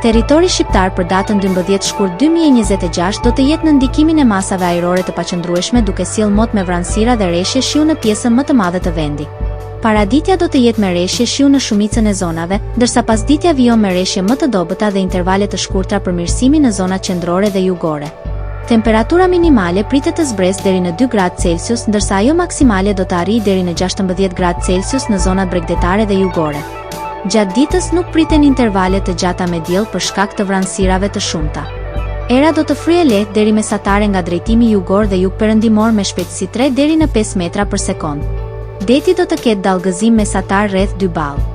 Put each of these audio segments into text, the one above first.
Territori shqiptar për datën 12 shkurt 2026 do të jetë nën ndikimin e masave ajrore të paqëndrueshme duke sjellë mot me vranësira dhe reshje shiu në pjesën më të madhe të vendit. Paraditja do të jetë me reshje shiu në shumicën e zonave, ndërsa pasditja vijon me reshje më të dobëta dhe intervale të shkurtra përmirësimi në zonat qendrore dhe jugore. Temperatura minimale pritet të zbresë deri në 2 gradë Celsius, ndërsa ajo maksimale do të arrijë deri në 16 gradë Celsius në zonat bregdetare dhe jugore. Gjatë ditës nuk priten intervale të gjata me diell për shkak të vranësirave të shumta. Era do të fryjë lehtë deri mesatare nga drejtimi jugor dhe jugperëndimor me shpejtësi 3 deri në 5 metra për sekondë. Deti do të ketë dallgëzim mesatar rreth 2 ballë.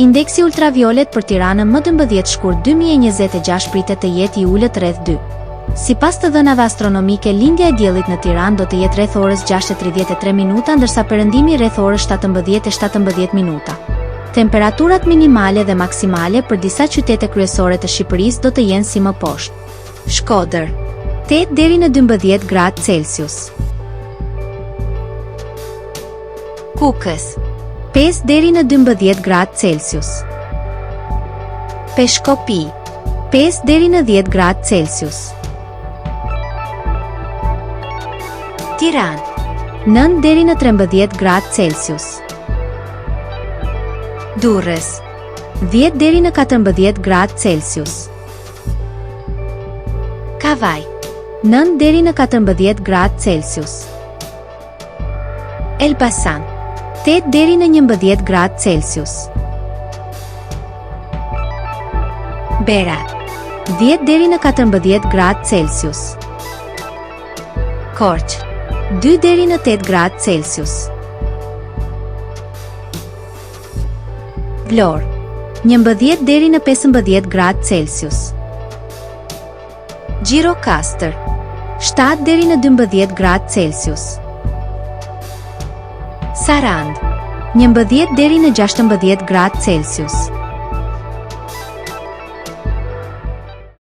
Indeksi ultraviolet për Tiranën më 12 shkurt 2026 pritet të jetë i ulët rreth 2. Sipas të dhënave astronomike lindja e diellit në Tiranë do të jetë rreth orës 6:33 minuta ndërsa perëndimi rreth orës 17:17 minuta. Temperaturat minimale dhe maksimale për disa qytete kryesore të Shqipërisë do të jenë si më poshtë. Shkodër, 8 deri në 12 gradë Celsius. Kukës, 5 deri në 12 gradë Celsius. Peshkopi, 5 deri në 10 gradë Celsius. Tiranë, 9 deri në 13 gradë Celsius. Durrës, 10 deri në 14 gradë Celsius. Kavajë, 9 deri në 14 gradë Celsius. Elbasan, 8 deri në 11 gradë Celsius. Berat, 10 deri në 14 gradë Celsius. Korçë, 2 deri në 8 gradë Celsius. Vlorë, 11 deri në 15 gradë Celsius. Gjirokastër, 7 deri në 12 gradë Celsius. Sarandë, 11 deri në 16 gradë Celsius.